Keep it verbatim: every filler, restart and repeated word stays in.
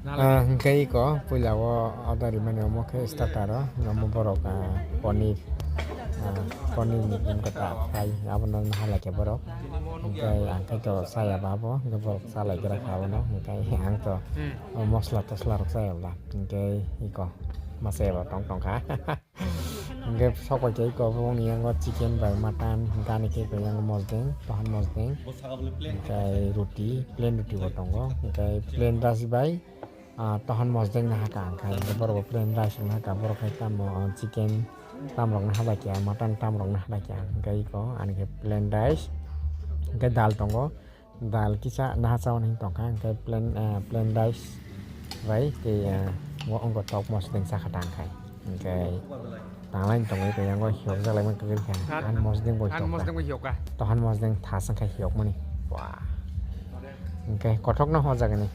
Ah, hwnkhe iko puila o order rimani omo khe starter o, omo borok, ah, paneer, ah, paneer ni hwnkhe ta fry, abono naha laikha borok. Hwnkhe ang khe to chaya ba bo, hwnkhe borok chalaigra kha abono, hwnkhe ang to o mosla tosla rok chaya bwla, hwnkhe iko masa eba tong tong kha. Hwnkhe sokphaikhe iko bongni yango chicken bai mutton, hwnkhe ani khe iko yango mosdeng, tohan mosdeng, hwnkhe roti, plain roti bo tongo, hwnkhe plain rice bai, ah, tohan mosdeng nahaka, hwnkhe borok bo plain rice rok nahaka, borok hai tamo, ah, chicken tamrok naha laikha, mutton tamrok naha laikha, hwnkhe iko ani khe plain rice, hwnkhe dal tongo. Dal kisa naha chawan hin tongkha, hwnkhe plain, ah, plain rice bai tei, ah, bo wngkha tok mosdeng sakha tangkhai. Hwnkhe tanglai tongwi tei yango hiyok jalai man kwrwi kha. Tha-, An mosdeng bo than hiyok mosdeng kha. Bo hiyok kha. Tohan mosdeng thas wngkha hiyok mani. Wah. Hwnkhe kothok no hojagani.